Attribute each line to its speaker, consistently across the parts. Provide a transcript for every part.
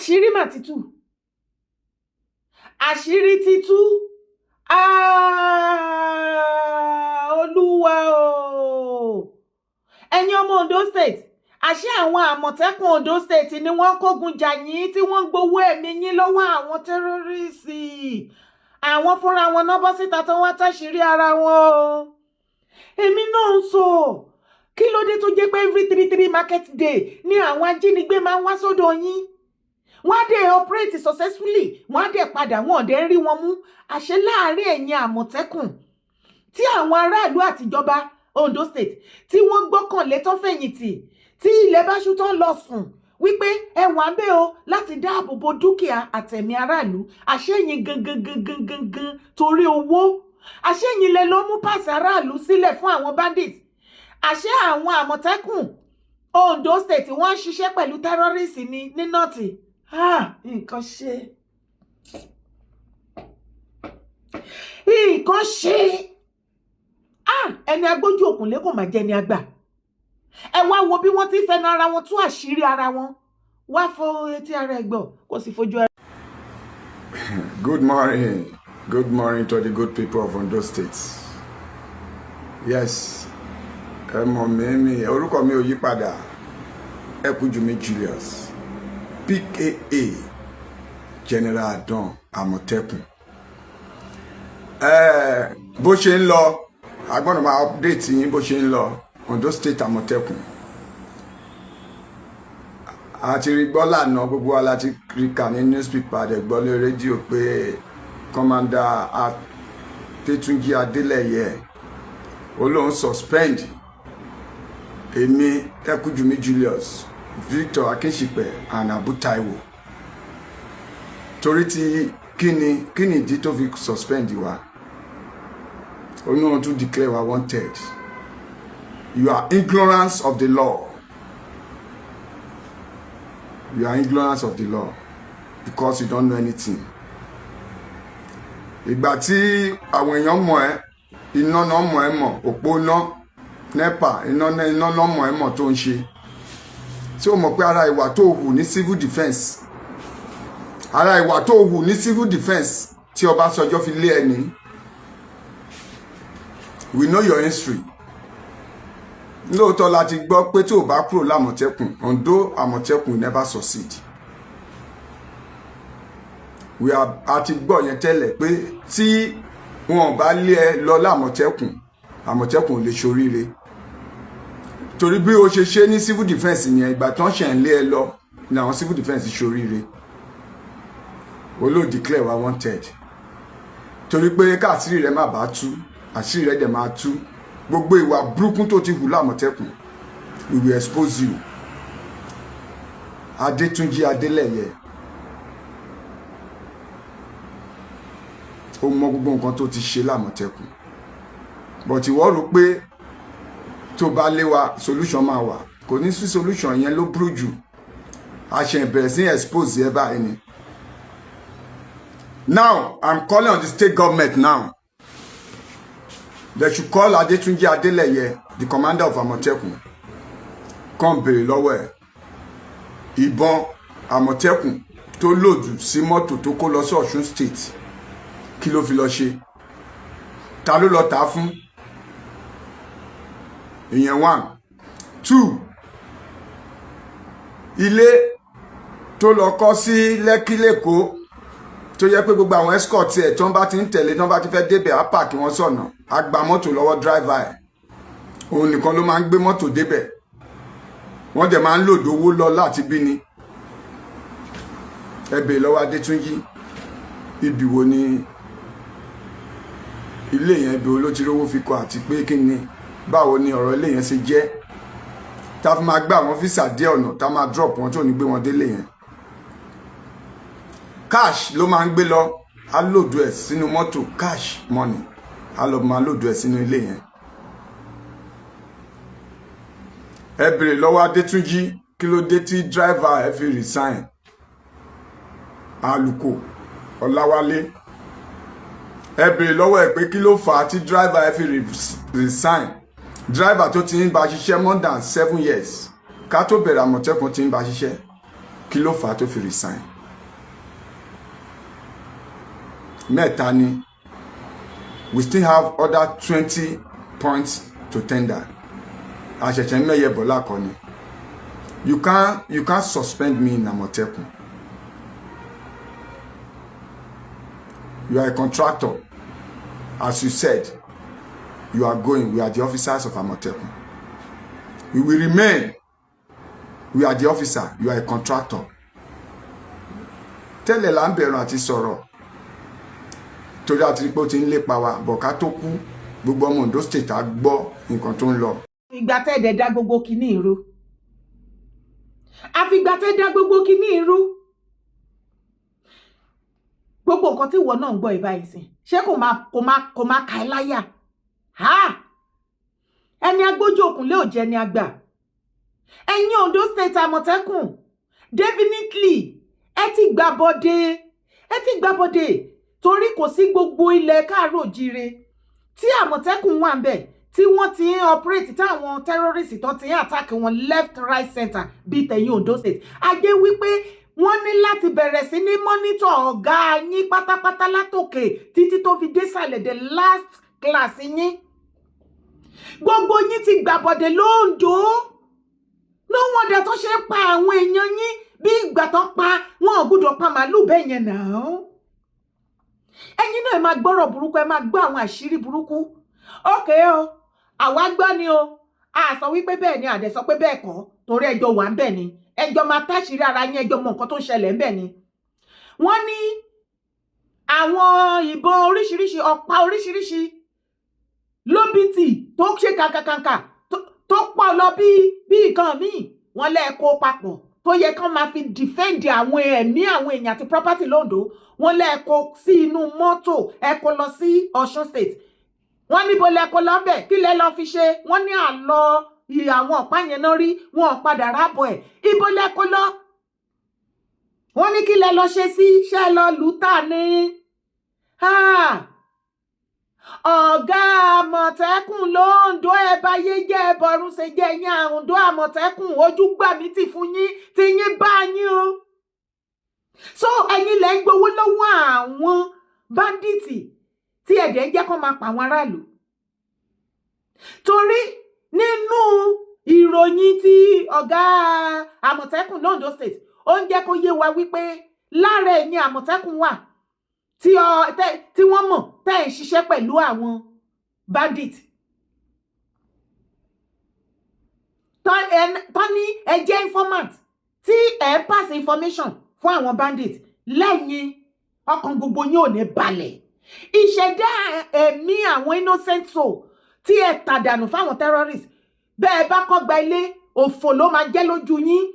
Speaker 1: Àṣírí mà ti tú, àṣírí ti tú. Ah, Olúwa o! Ẹ̀yin ọmọ Ondo State, àṣé àwọn Àmọ̀tẹ́kùn Ondo State ni wọ́n kógun jà yín, tí wọ́n ń gbowó ẹ̀mí yín lọ́wọ́ àwọn terrorist. Àwọn fúnra wọn náà bọ́ síta tó wá táṣìírí ara wọn o. Èmi náà ń sọ, kí ló dé tó jẹ́ pé every three three market day ni àwọn ajínigbé máa ń wá sọ́dọ̀ yín? Wọ́n á dẹ̀ operate successfully, wọ́n á dẹ̀ padà, wọ́n ò dẹ̀ ń rí wọn mú. Àṣé láàárín ẹ̀yin Àmọ̀tẹ́kùn tí àwọn aráàlú àtijọba Ondo State tí wọ́n gbọ́kànlé, tó fẹ̀yìntì, tí ilẹ̀ bá ṣú tán lọ sùn, wípé ẹ wà ń bẹ̀ o láti dáàbò bo dúkìá àtẹ̀mí aráàlú, àṣé ẹ̀yin gangan gangan gangan, torí owó, àṣé ẹ̀yin lẹ lọ mú pàṣẹ aráàlú sílẹ̀ fún àwọn bandits. Àṣé àwọn Àmọ̀tẹ́kùn Ondo State, wọ́n ń ṣiṣẹ́ pẹ̀lú terrorist ní North. Nǹkan ṣe, nǹkan ṣe. Ẹni agbójú òkùnlé kò má jẹ́ ni àgbà. Ẹ wá wo bí wọ́n ti fẹnu ara wọn tú àṣírí ara wọn. Wá fọ etí ara ẹ gbọ́, kó sì fojú ara.
Speaker 2: Good morning. Good morning to the good people of Ondo State. Yes, ẹ mọ̀ mí, mi orúkọ mi ò yí padà. Ẹkúnjùmí Julius, PKA General Adon Àmọ̀tẹ́kùn. Bó ṣe ń lọ, a gbọ́dọ̀ máa update yín bó ṣe ń lọ. Ondo State Àmọ̀tẹ́kùn. A ti rí gbọ́ lánàá, gbogbo wa la ti rí kà ní newspaper, àdẹ̀gbọ́ lórí rédíò pé Commander Adétúnjí Adélẹ́yẹ ó lóun suspend èmi Ẹkúnjùmí Julius, Victor Akínṣípẹ̀ and Abu Taiwo. Torí tí kíni? Kíni ìdí tó fi suspend wa? Ó ní wọn tún declare wa wanted. You are ignorance of the law. You are ignorance of the law because you don't know anything. Ìgbà tí àwọn èèyàn mọ̀ ẹ́, iná náà mọ̀ ẹ́ mọ̀, òpó iná NEPA, iná iná náà mọ̀ ẹ́ mọ̀ tó ń ṣe. Tí o mọ̀ pé ara ìwà tó hù ní civil defence, ara ìwà tó hù ní civil defence tí Ọbásanjọ́ fi lé ẹni? We know your history. Lóòótọ́ la ti gbọ́ pé tí ò bá kúrò lámọ̀tẹ́kùn, Ondo Àmọ̀tẹ́kùn never succeed. We are, a ti gbọ́ yẹn tẹ́lẹ̀ pé tí wọn bá lé ẹ lọ lámọ̀tẹ́kùn, Àmọ̀tẹ́kùn ò lè ṣoríire, torí bí o ṣe ṣe ní civil defence yẹn, ìgbà tán ṣẹ̀ ń lé ẹ lọ ní àwọn civil defence ṣoríire. O ló declare wa wanted torí pé káàsìrì rẹ má bàa tú, àṣírí rẹ dẹ̀ máa tú. Gbogbo ìwà burúkú tó ti hù lámọ̀tẹ́kùn, we will expose you. Adétúnjí Adélẹ́yẹ, ó mọ gbogbo nǹkan tó ti ṣe lámọ̀tẹ́kùn, but ìwọ rò pé tó bá lé wa, solution máa wà. Kò ní sí solution. Yẹn ló burú jù. A ṣe bẹ̀rẹ̀ sí expose ẹ báyìí ni. Now I'm calling on the state government now. They should call Adetunji Adeleye, the commander of Àmọ̀tẹ́kùn, kàn béèrè lọ́wọ́ ẹ̀, ìbọn Àmọ̀tẹ́kùn tó load sí mọ́tò tó kó lọ sí Ọ̀ṣun State, kí ló fi lọ ṣe? Ta ló lọ tà á fún? Ìyẹn one. Two, ilé tó lọ kọ́ sí Lẹ́kí lẹ́kọ̀ọ́, tó yẹ pé gbogbo àwọn escort ẹ̀ tó ń bá ti ń tẹ̀lé, tó ń bá ti fẹ́ débẹ̀, á park wọn sọ̀nà, á gba mọ́tò lọ́wọ́ driver ẹ̀, òun nìkan ló máa ń gbé mọ́tò débẹ̀, wọ́n dẹ̀ máa ń load owó lọ láti bí ni. Ẹ bèèrè lọ́wọ́ Adétúnjì, ibi wo ni ilé yẹn, ibi wo ló ti rówó fi kọ́, àti pé kí ni, báwo ni ọ̀rọ̀ ilé yẹn ṣe jẹ́, tá a fi máa gbé àwọn officer dé ọ̀nà, tá a máa drop wọn, tó ní gbé wọn délé yẹn. Cash ló máa ń gbé lọ, á load ẹ̀ sínú mọ́tò, cash money, á lọ máa load ẹ̀ sínú ilé yẹn. Ẹ bèrè lọ́wọ́ Adétúnjì, kí ló dé tí driver ẹ fi resign, Àlùkò Ọláwálé? Ẹ bèrè lọ́wọ́ ẹ pé kí ló fà á tí driver ẹ fi resign, driver tó ti ń bá ṣiṣẹ́ more than 7 years ká tó bẹ̀rẹ̀ Àmọ̀tẹ́kùn ti ń bá ṣiṣẹ́. Kí ló fà á tó fi resign? Mẹ́ta ni. We still have other 20 points to tender. Àṣẹ̀ṣẹ̀ mẹ́yẹ bọ̀lá kọ́ ni. You can't suspend me in Amotekun. You are a contractor. As you said, you are going. We are the officers of Amotekun. We will remain. We are the officer. You are a contractor. Tẹ́lẹ̀ là ń bẹ̀rù àti sọ̀rọ̀ torí àti pé ó ti ń lépa wa bọ̀ká tó kú. Gbogbo ọmọ Ondo State á gbọ́ nǹkan tó ń lọ.
Speaker 1: Ìgbà tẹ́ ẹ̀ dá gbogbo kinní irú, àfìgbà tẹ́ dá gbogbo kinní irú, gbogbo nǹkan tí ìwọ náà ń gbọ́ ìbáyìí sìn, ṣé kò máa ka ẹ́ láyà? Ha, ẹni agbójú òkun lé ò jẹ́ ni àgbà. Ẹ̀yin Ondo State Àmọ̀tẹ́kùn, definitely ẹ ti gbà bọ́dé, ẹ ti gbà bọ́dé, torí kò sí gbogbo ilẹ̀ káàárọ̀ òjíire tí Àmọ̀tẹ́kùn wà ń bẹ̀ tí wọ́n ti ń operate, táwọn terrorists tó ti ń attack wọn left, right, center bíi tẹ̀yìn Ondo State. Ajé wípé wọ́n ní láti bẹ̀rẹ̀ sí ní monitor ọ̀gá yín pátápátá látòkè títí tó fi désàlẹ̀, the last class yín. Gbogbo yín ti gbàbọ̀dé lóńdó. No wonder tó ṣe ń pa àwọn èèyàn yín bí ìgbà tó pa wọn ò gbúdọ̀ pa màálù bẹ́ẹ̀ yẹn náà. Ẹ̀yin náà, ẹ máa gbọ́rọ̀ burúkú, ẹ máa gbọ́ àwọn àṣírí burúkú. Ókè o, àwa gbọ́ ni o. A sọ wípé bẹ́ẹ̀ ni, àdẹ sọ pé bẹ́ẹ̀ kọ́, torí ẹjọ́ wà ń bẹ̀ ni, ẹjọ́ máa táṣìírí ara yín, ẹjọ́ mọ nǹkan tó ń ṣẹlẹ̀ ń bẹ̀ ni. Wọ́n ní àwọn ìbọn oríṣiríṣi, ọ̀pá oríṣiríṣi lóbìtì tó ṣe kàkàkàkà tó pọ̀ lọ bí nǹkan míì, wọ́n lẹ́ẹ̀kó papọ̀ tó yẹ kán máa fi defend àwọn ẹ̀mí àwọn èèyàn àti property lóńdó. Wọ́n lẹ́ẹ̀kó sí inú mọ́tò, ẹ kó lọ sí Ọ̀ṣun State. Wọ́n níbo lẹ́kọ́ lọ́bẹ̀, kí lẹ́ lọ́ọ́ fi ṣe? Wọ́n ní àlọ́ àwọn ọ̀pá yẹn náà rí wọn ò padà rábọ̀ ẹ̀. Ibo lẹ́kọ́ lọ? Wọ́n ní kí lẹ lọ ṣe sí? Ṣẹ́ lọ lù tà ní? Ọ̀gá Àmọ̀tẹ́kùn lóńdó, ẹ báyé jẹ́, ẹ bọ̀rún ṣe jẹ́. Yín àrùndó Àmọ̀tẹ́kùn, ojú gbà mí tì fún yín, tí yín bá yín o. So ẹ̀yin lẹ ń gbowó lọ́wọ́ àwọn bandits tí ẹ̀dẹ̀ ń jẹ́ kó máa pa àwọn aráàlú, torí nínú ìròyìn tí ọ̀gá Àmọ̀tẹ́kùn lóńdó State, ó ń jẹ́ kó yé wa wípé lára ẹ̀yin Àmọ̀tẹ́kùn wà tí wọ́n mọ̀ tẹ́ ẹ̀ ń ṣiṣẹ́ pẹ̀lú àwọn bandit tọ́ ní ẹ jẹ́ informant tí ẹ ń pass information fún àwọn bandit. Lẹ́yìn ọkàn gbogbo yín ò ní balẹ̀. Ìṣẹ̀dá ẹ̀mí àwọn innocent soul tí ẹ tàdánù fáwọn terrorists, bẹ́ẹ̀ bá kọ́ gba ilé, òfò ló máa jẹ́ lójú yín.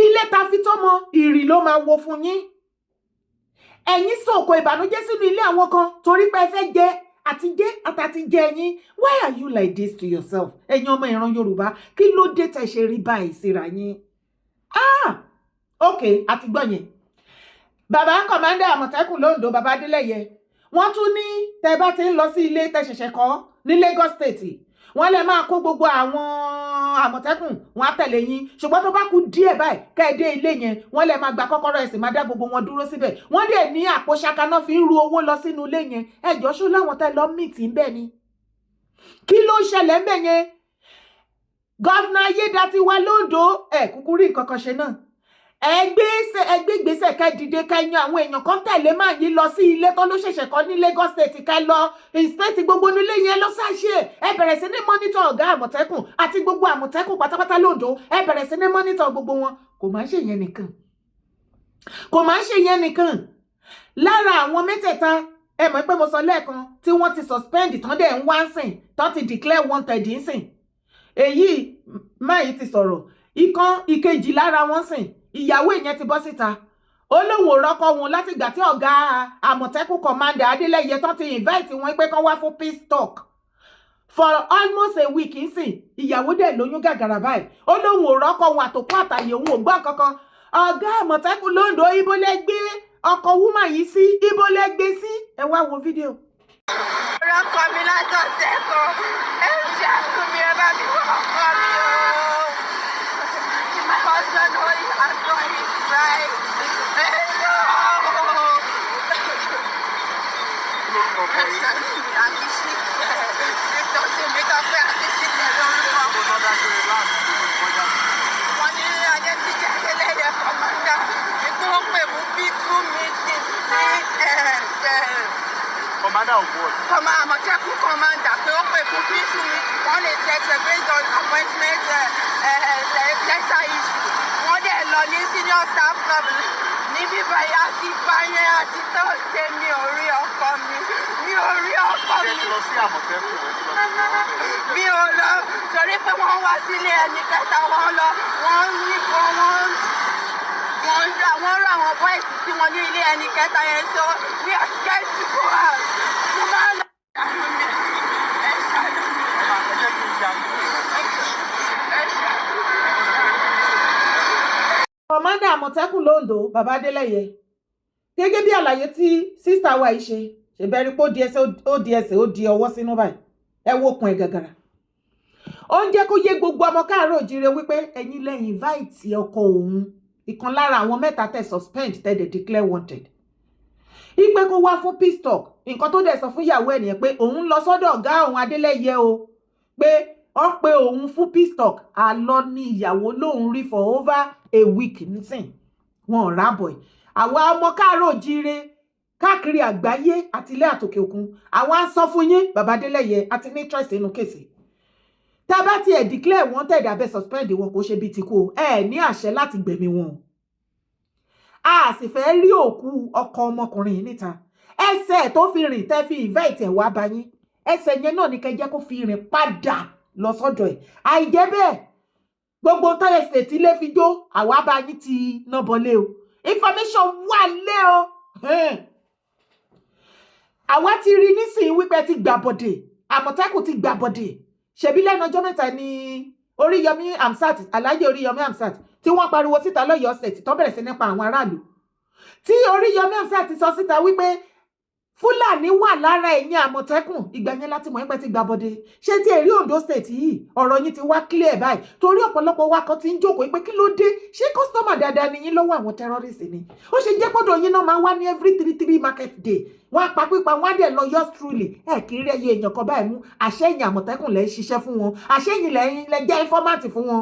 Speaker 1: Ilé ta fi tọ́mọ ìrì ló máa wo fún yín. Ẹ̀yin sọ̀kò ìbànújẹ́ sínú ilé àwọn kan torí pé ẹ fẹ́ jẹ àti jẹ àtàtì jẹ yín. Why are you like this to yourself? Ẹ̀yin ọmọ ìran Yorùbá, kí ló dé tẹ̀ ṣe rí báyìí síra yín? Ah, ok, àti gbọ́ yẹn. Bàbá commander Àmọ̀tẹ́kùn lóńdó, bàbá Adélẹ́yẹ, wọ́n tún ní tẹ́ bá ti ń lọ sí ilé tẹ́ ṣẹ̀ṣẹ̀ kọ́ ní Lagos State, wọ́n lè máa kó gbogbo àwọn Àmọ̀tẹ́kùn wọn á tẹ̀lé yín, ṣùgbọ́n tó bá kú díẹ̀ báyìí kẹ́ ẹ dé ilé yẹn, wọ́n lè máa gba kọ́kọ́rọ́, ẹ̀ sì máa dá gbogbo wọn dúró síbẹ̀. Wọ́n dẹ̀ ní àpò ṣaka náà fi ń ru owó lọ sínú ilé yẹn. Ẹjọ́, ṣó láwọn tẹ́ lọ meet ń bẹ̀ ni? Kí ló ń ṣẹlẹ̀ ń bẹ̀ yẹn? Governor Ayédatiwa lóńdó, ẹ̀ kúkú rí nǹkan kan ṣe náà. Ẹgbẹ́ gbèsè, ká dìde, ká yan àwọn èèyàn kan tẹ̀lé máa yí lọ sí ilé tó ló ṣẹ̀ṣẹ̀ kọ́ ní Lagos State, ká lọ inspect gbogbo nílé yẹn lọ sáṣẹ. Ẹ bẹ̀rẹ̀ sí ní monitor ọ̀gá Àmọ̀tẹ́kùn àti gbogbo Àmọ̀tẹ́kùn pátápátá lóńdó. Ẹ bẹ̀rẹ̀ sí ní monitor gbogbo wọn. Kò máa ń ṣe yẹn nìkan, kò máa ń ṣe yẹn nìkan. Lára àwọn mẹ́tẹ̀ẹ̀ta, ẹ mọ̀ pé mo sọ lẹ́ẹ̀kan, tí wọ́n ti suspend tán dẹ̀ ń wá ń sìn, tán ti declare wanted ń sìn, èyí máyì ti sọ̀rọ̀ ìkan ìkejì lára wọn sìn. Ìyàwó ìyẹn ti bọ́ síta, ó lóun ò rọ́kọ wọn látìgbà tí ọ̀gá Àmọ̀tẹ́kùn commander Adélẹ́yẹ tán ti invite wọn pé kán wá fún peace talk for almost a week nsìn. Ìyàwó dẹ̀ lóyún gàgàrà báyìí. Ó lóun ò rọ́kọ wọn, àtòkù àtàyè, òun ò gbọ́ kankan. Ọ̀gá Àmọ̀tẹ́kùn lóńdó, ibo lẹ gbé ọkọ̀ woman yìí sí? Ibo lẹ gbé sí? Ẹ wá wo fídíò.
Speaker 3: Ọkọ mi látọ̀sẹ̀ kan, ẹ ṣàánú mi, ẹ bá mi wá ọkọ mi o. My husband, oh, he has no Báyìí. Ẹ jọ̀ọ́.
Speaker 4: Kí lórúkọ ọkọ yín?
Speaker 3: Akíṣíkẹ̀, Victor Tèmítọ́pẹ́ Akíṣíkẹ̀ lórúkọ.
Speaker 4: Kó tó dágbére lánàá tó ní wọ́n jáde.
Speaker 3: Wọ́n ní Adétìjẹ́ Adélẹ́yẹ commander ikú ó pè fún peaceful meeting ní
Speaker 4: Commander of what?
Speaker 3: Kọ́má Àmọ̀tẹ́kùn commander, pé ó pè fún peaceful meeting, wọ́n lè settle based on appointment letter issue. Wọ́n dẹ̀ lọ ní senior staff club níbí báyìí. Àti ìgbà yẹn àti Thursday, mi ò rí ọkọ mi, mi ò rí ọkọ
Speaker 4: Ṣé ẹ
Speaker 3: mi.
Speaker 4: ti lọ sí Àmọ̀tẹ́kùn? Ẹ ti lọ sí
Speaker 3: Mi ò lọ, torí pé wọ́n wá sílé ẹni kẹta, wọ́n lọ, wọ́n ń yìnbọn, wọ́n rà àwọn boys sí wọn ní ilé ẹni kẹta yẹn, so we are scared to go out. Mo máa ń lọ. Ṣàánú mi, ẹ ṣàánú mi.
Speaker 4: Ẹ máa ẹ jẹ́ kí n ya kúrò.
Speaker 3: Ẹ ṣàánú mi.
Speaker 1: Commander Àmọ̀tẹ́kùn l'Oǹdó, bàbá Adélẹ́yẹ, gẹ́gẹ́ bí àlàyé tí sister wa yìí ṣe ṣe bẹ́ẹ̀ rí pé ó di ẹsẹ̀, ó di ẹsẹ̀, ó di ọwọ́ sínú báyìí. Ẹ wo okùn ẹ̀ gàgàrà. Ó ń jẹ́ kó yé gbogbo ọmọ káàárọ̀ òjíire wípé ẹ̀yin lẹ́yìn invite ọkọ òun, ìkan lára àwọn mẹ́ta tẹ̀ suspend, tẹ̀ dẹ̀ declare wanted, ipe kó wá fún peace talk. Nǹkan tó dẹ̀ sọ fún ìyàwó ẹ̀ nìyẹn pé òun lọ sọ́dọ̀ ọ̀gá òun Adélẹ́yẹ o, pé ó pe òun fún peace talk. Àlọ́ ní ìyàwó lòun rí for over a week nísìn, wọn ò rábọ̀ ẹ̀. Àwa ọmọ káàárọ̀ òjíire káàkiri àgbáyé àti ilé àtòkè òkun, àwa ń sọ fún yín, bàbá Adélẹ́yẹ, àti ní interest nínú case. Tá a bá tiẹ̀ declare wanted abẹ́ suspend wọn, kò ṣe bíi ti kú o. Ẹ ní àṣẹ láti gbẹ̀mí wọn o. A sì fẹ́ rí òkú ọkọ ọmọkùnrin yìí níta. Ẹsẹ̀ tó fi rìn tẹ́ fi invite ẹ̀ wá bá yín, ẹsẹ̀ yẹn náà ní kẹ́ jẹ́ kó fi rìn padà lọ sọ́dọ̀ ẹ̀. Àìjẹ́ bẹ́ẹ̀, gbogbo táyà ṣètì lè fi jó, àwa bá yín ti ná bọlé o. Information wà lé o. Àwa ti rí nísìnyí wípé ti gbàbọ̀dè, Àmọ̀tẹ́kùn ti gbàbọ̀dè. Ṣebí lẹ́nu ọjọ́ 3 ní Oríyọmí Hamzat, Alhaji Oríyọmí Hamzat, tí wọ́n pariwo síta lọ́yọ̀ọ́ State, tó bẹ̀rẹ̀ sí nípa àwọn aráàlú, tí Oríyọmí Hamzat ti sọ síta wípé Fúlàní wà lára ẹ̀yìn Àmọ̀tẹ́kùn. Ìgbà yẹn láti mọ̀ ẹ́ pé ti gbàbọ̀dé. Ṣé tí èrè Ondo State yìí, ọ̀rọ̀ yín ti wá clear báyìí, torí ọ̀pọ̀lọpọ̀ wa kan ti ń jókòó pé kí ló dé? Ṣé customer dáadáa ni yín lọ́wọ́ àwọn terrorist ni? Ó ṣe jẹ́ pọ́dọ̀ yín náà máa wá ní every three three market day, wọ́n á pa pípa, wọ́n á dẹ̀ lọ. Yours truly, ẹ̀ kì í rí ẹyẹ èèyàn kan báyìí mú. Àṣẹyìn Àmọ̀tẹ́kùn lẹ́ ń ṣiṣẹ́ fún wọn, àṣẹyìn lẹ́yìn lẹ́ jẹ́ informant fún wọn.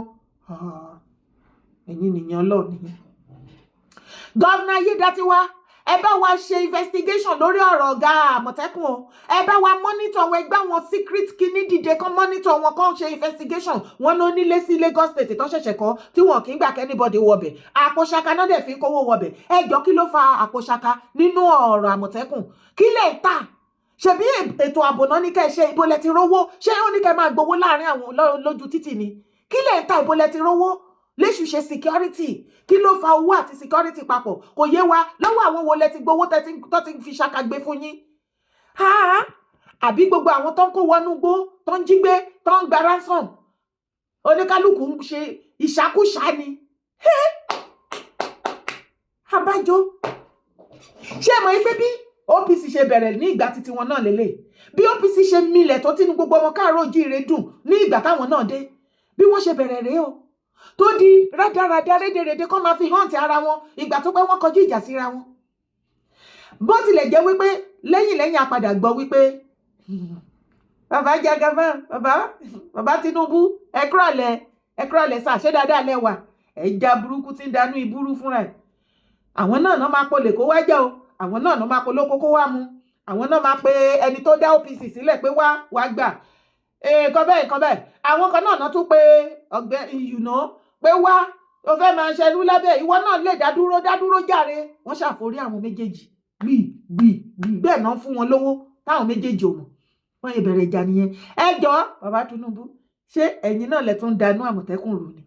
Speaker 1: Ẹ̀yin nìyẹn lọ nìyẹn. Governor Ayédatiwa, ẹ bá wa ṣe investigation lórí ọ̀rọ̀ ọ̀gá Àmọ̀tẹ́kùn o. Ẹ bá wa monitor wọn, ẹgbẹ́ wọn secret kíní dìde kán monitor wọn, kán ṣe investigation wọn. Ló nílé sí Lagos State tó ṣẹ̀ṣẹ̀ kọ́ tí wọn kì í gbà k'anybody wọbẹ̀. Àpò ṣaka náà dẹ̀ fi ń kówó wọbẹ̀. Ẹ jọ, kí ló fa àpò ṣaka nínú ọ̀rọ̀ Àmọ̀tẹ́kùn? Kí lè tà? Ṣebí ètò ààbò náà ní kẹ́ ẹ ṣe. Ibo lẹ ti rówó? Ṣé ó ní kẹ́ máa gbowó láàrin àwọn lójú títì ni? Kí lè ta? Ibo lẹ ti rówó léṣù ṣe security? Kí ló fa owó àti security papọ̀? Kò yé wa. Lọ́wọ́ àwọn wo lẹ ti gbowó tó ti fi ṣaka gbé fún yín? Àbí gbogbo àwọn tó ń kó wọnú gbó, tó ń jí gbé, tó ń gba ransom, oníkálukú ń ṣe ìṣàkúṣà ni? Abájọ, ṣé ẹ mọ̀ pé bí OPC ṣe bẹ̀rẹ̀ ní ìgbà títí wọn náà lélẹ̀, bí OPC ṣe milẹ̀ tó tínú gbogbo ọmọ káàárọ̀ ojíire dùn ní ìgbà táwọn náà dé, bí wọ́n ṣe bẹ̀rẹ̀ rèé o, tó di rádaràda rédèrèdè kọ́ máa fi hàn ti ara wọn. Ìgbà tó pẹ́, wọ́n kọjú ìjà síra wọn. Bó tilẹ̀ jẹ́ wípé lẹ́yìn lẹ́yìn apadà gbọ́ wípé bàbá Jagaban, bàbá Tinubu, ẹ kúrọ̀lẹ́, ẹ kúrọ̀lẹ́ sà, ṣé dáadáa lẹ́wà? Ẹja burúkú tí ń danú ìbúrú fúnra ẹ̀. Àwọn náà náà máa polè kó wá jẹ́ o, àwọn náà náà máa polóko kó wá mu, àwọn náà máa pe ẹni tó dá OPC sílẹ̀ pé wá wá gbà nǹkan bẹ́ẹ̀, nǹkan bẹ́ẹ̀. Àwọn kan náà náà tún pé ọ̀gbẹ́ ìyùnà pé wá, o fẹ́ máa ṣerú lábẹ́ ìwọ náà lè dá dúró, dá dúró jàre. Wọ́n ṣàforí àwọn méjèèjì gbì gbì gbì. Bẹ́ẹ̀ náà fún wọn lówó táwọn méjèèjì ò mọ̀. Wọ́n yẹ bẹ̀rẹ̀ ìjà nìyẹn. Ẹ jọ, bàbá Tinubu, ṣé ẹ̀yin náà lẹ tún danú Àmọ̀tẹ́kùn rú ni?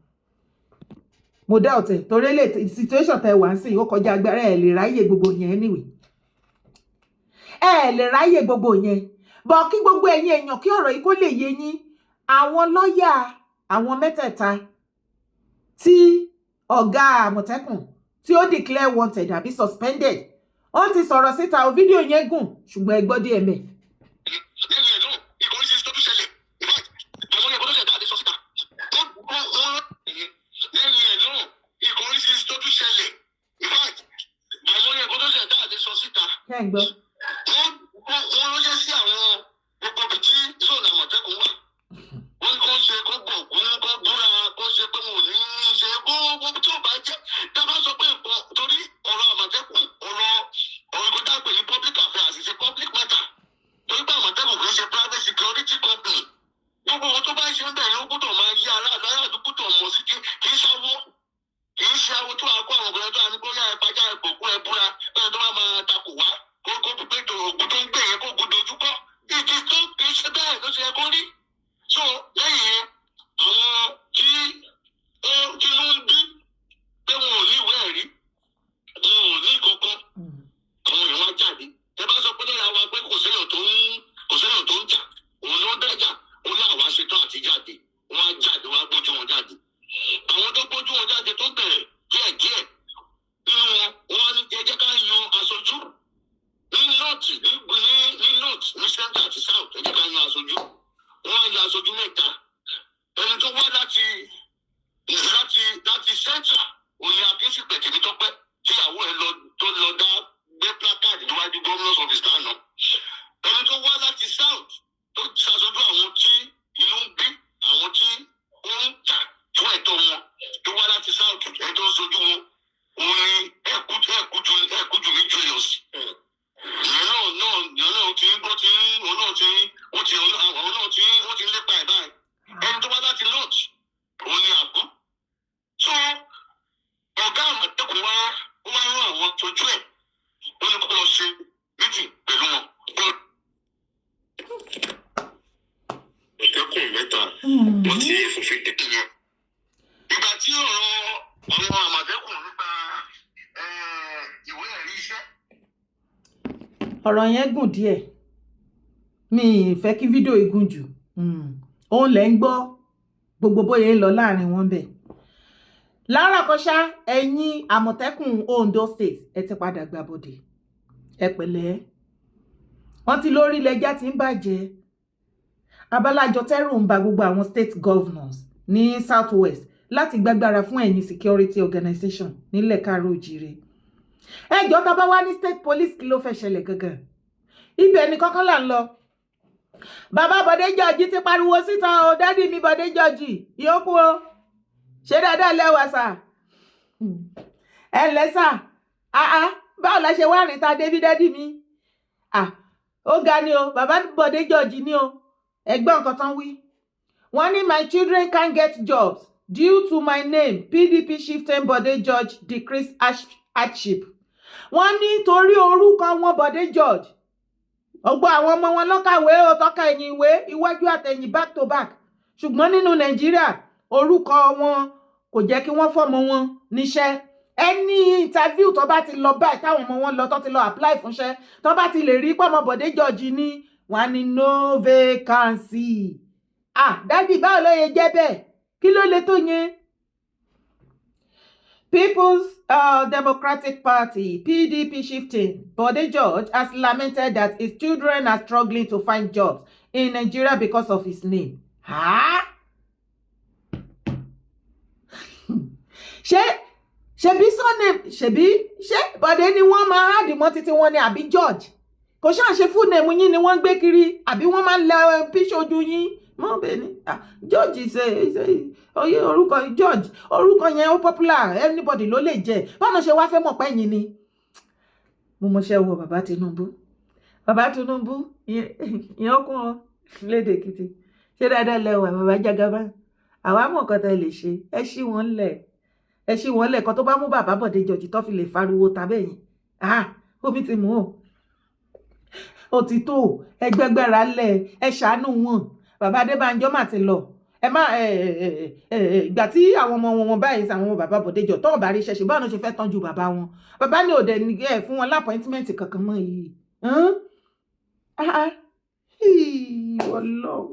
Speaker 1: Mo dá ọ̀tẹ̀ torí lè situation tẹ wá ń sìn, ó kọjá agbára. Ẹ̀ lè ráyè gbogbo yẹn anyway, ẹ lè ráyè gbogbo yẹn bọ̀. Kí gbogbo ẹ̀yin èèyàn, kí ọ̀rọ̀ yìí kó lè yé yín, àwọn lọ́ọ̀yà àwọn mẹ́tẹ̀ẹ̀ta tí ọ̀gá Àmọ̀tẹ́kùn tí ó declare wanted àbí suspended, ó ti sọ̀rọ̀ síta o. Fídíò yẹn gùn, ṣùgbọ́n ẹ gbọ́ díẹ̀ mẹ́.
Speaker 5: Lẹ́yìn ẹ̀ náà, ìkànnì sí tó tún ṣẹlẹ̀, in fact, àwọn ẹ̀kọ́ tó ṣẹlẹ̀ dáadé sọ síta wọ́n wọ́n lẹ́yìn ẹ̀ náà, ìkànnì sí tó tún ṣẹlẹ̀.
Speaker 1: Ṣé ń gbọ́?
Speaker 5: Wọ́n ránṣẹ́ sí àwọn gbogbo ibi tí zone Àmọ̀tẹ́kùn wà. Wọ́n ní kó ṣe kó gbọ̀ngún, kó búra, kó ṣe pé wọn ò ní í ṣe kó gbogbo tí ò bá jẹ́ tá a bá sọ pé nǹkan torí ọ̀rọ̀ Àmọ̀tẹ́kùn, ọ̀rọ̀ ìkọjá tá a pè ní public affairs is a public matter, torí pé Àmọ̀tẹ́kùn kì í ṣe private security company. Gbogbo wọn tó bá ń ṣe ń bẹ̀rẹ̀, ó gbọ́dọ̀ máa yí aráàlú, aráàlú gbọ́dọ̀ mọ̀ sí. Kì í ṣàwọ́, kì í ṣe awo tó wàá kó àwọn obìnrin tó wà ní bóyá ẹ pàjá, ẹ gbòkú, ẹ búra ẹ, tó bá máa takò wá kó pé ògùn tó ń gbé yẹn kó gùn dojú kọ ìdí tó kì í ṣe bẹ́ẹ̀ ló ṣe yẹ kó rí. So lẹ́yìn yẹn, àwọn tí ó tí ló ń bí pé wọn ò ní ìwé ẹ̀rí, wọn ò ní kankan, àwọn èèyàn wá jáde. Ẹ bá sọ pé lórí àwa pé kò séèyàn tó ń jà, òun ló ń dájà, ó láwa ṣetán àti jáde. Wọn á jáde, wọn á gbójú wọn jáde. Àwọn tó gbójú wọn jáde tó bẹ̀rẹ̀ díẹ̀díẹ̀ nínú wọn, wọn á ní ẹ jẹ́ ká yan aṣojú ní north, ní north, ní center àti south. Ẹ jẹ́ ká yan aṣojú. Wọn á yan aṣojú mẹ́ta. Ẹni tó wá láti central òní, Akínsìpẹ̀ Tèmítọ́pẹ́, tíyàwó ẹ lọ tó lọ dá gbé placard níwájú governor's office lánàá. Ẹni tó wá láti south tó ṣàṣojú àwọn tí inú ń bí, àwọn tí ó ń jà fún ẹ̀tọ́ wọn, tó wá láti south, ẹni tó ń ṣojú wọn òun ni Ẹ̀kújùmí Julius. Ìyẹn náà ti ń ó ti ń òun náà ti ń ó ti àwọn náà ti ń ó ti ń lépa ẹ̀ báyìí. Ẹni tó wá láti north òun ni Àbú. So ọ̀gá Àmọ̀tẹ́kùn wá, ó wá rán àwọn tójú ẹ̀, ó ní kó lọ ṣe meeting pẹ̀lú wọn. Àmọ̀tẹ́kùn mẹ́ta wọ́n ti fòfin dè yẹn. Ìgbà tí ọ̀rọ̀ àwọn Àmọ̀tẹ́kùn nípa ìwé ẹ̀rí iṣẹ́.
Speaker 1: Ọ̀rọ̀ yẹn gùn díẹ̀, mi ì fẹ́ kí fídíò yìí gùn jù. Òun lẹ̀ ń gbọ́ gbogbo bóyá ń lọ láàrin wọn bẹ̀. Lára kan ṣá, ẹ̀yin Àmọ̀tẹ́kùn Ondo State, ẹ ti padà gbàbọ̀dè, ẹ pẹ̀lẹ́. Wọ́n ti lórí ilẹ̀ ti ń bàjẹ́ abalájọ, tẹ́rù ń ba gbogbo àwọn state governors ní South West láti gbàgbára fún ẹ̀yin security organization nílẹ̀ káàárọ̀ oòjíire. Ẹjọ́, tá a bá wá ní state police, kí ló fẹ́ ṣẹlẹ̀ gangan? Ibẹ̀ ni kọ́kọ́ là ń lọ. Bàbá Bọ̀dé George ti pariwo síta o. Daddy mi Bọ̀dé George ìyókù o, ṣé dáadáa lẹ́wà sà? Ẹ ǹlẹ́ sà. Àá, báwo la ṣe wá rìn ta débi, daddy mi? À, ó ga ni o. Bàbá Bọ̀dé George ni o. Ẹgbọ́n nǹkan tán wí. Wọ́n ní, "My children can't get jobs due to my name. PDP chieftain Bọ̀dé George decrease hardship." Wọ́n ní torí orúkọ wọn, Bọ̀dé George, ọgbọ́n àwọn ọmọ wọn lọ́kàwé ó tọ́ka ẹ̀yìn ìwé, iwájú àtẹ̀yìn, back to back, ṣùgbọ́n nínú Nàìjíríà, orúkọ wọn kò jẹ́ kí wọ́n fọ́mọ wọn níṣẹ́. Ẹni interview tó bá ti lọ báyìí, táwọn ọmọ wọn lọ, tó ti lọ apply fúnṣẹ́, tó bá ti lè rí pọ́mọ Bọ̀dé George ní, wọ́n á ní no vacancy. Ah, daddy, báwo ló yẹ jẹ́ bẹ́ẹ̀? Kí ló lè tó yẹn? People's Democratic Party, PDP chieftain Bode George has lamented that his children are struggling to find jobs in Nigeria because of his name. Ha? Ṣé ṣebí surname, ṣebí ṣé Bọ̀dé ni wọ́n máa add mọ́ títí wọn ni, àbí George? Kò ṣáà ṣe full name yín ni wọ́n ń gbé kiri, àbí wọ́n máa ń lẹ píṣọ ojú yín mọ́ bẹ́ẹ̀ ni? Ah, George ṣe ṣe oyè orúkọ George, orúkọ yẹn ó popular, anybody ló lè jẹ. Báwo ṣe wá fẹ́ mọ̀ pé ẹ̀yin ni? Mo mọṣẹ́ wo bàbá Tinubu. Bàbá Tinubu ìyẹn kún ọ lédè Èkìtì. Ṣé dáadáa lẹwà, bàbá Jagaba? Àwa mọ̀ nǹkan tẹ́ lè ṣe. Ẹ ṣí wọn lẹ̀, ẹ ṣí wọn lẹ̀. Kan tó bá mú bàbá Bọ̀dé George tó fi lè fariwo tàbẹ́yìn, ah, omi ti mú o, ó ti tó. Ẹgbẹgbẹra lẹ, ẹ ṣàánú wọn. Bàbá Adébánjọ mà ti lọ. Ẹ má ẹ ẹ ẹ ìgbà tí àwọn ọmọ wọn báyìí, àwọn ọmọ bàbá Bọ̀dé George tọ́wọ́n bá rí iṣẹ́ ṣe, báwọn ṣe fẹ́ tọ́jú bàbá wọn? Bàbá ní òde ní ẹ fún wọn l' appointment kankan mọ́ yìí. Ah ah, Ọlọ́run,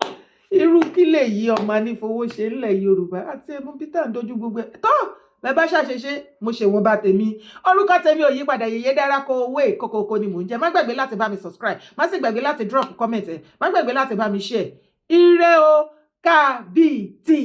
Speaker 1: irú kí lè yí ọmọ anífowó ṣe ńlẹ̀ Yorùbá àti ẹmu Peter ń dojú gbogbo ẹ̀ tó bẹ́ẹ̀ bá ṣàṣeṣe. Mo ṣe wọn bá tèmi. Orúkọ tèmi ò yí padà, Yèyé Dára kó owó èkókòkò ni mò ń jẹ. Má gbàgbé láti bá mi subscribe, má sì gbàgbé láti drop comment ẹ, má gbàgbé láti bá mi share. Ire o, kábìtì.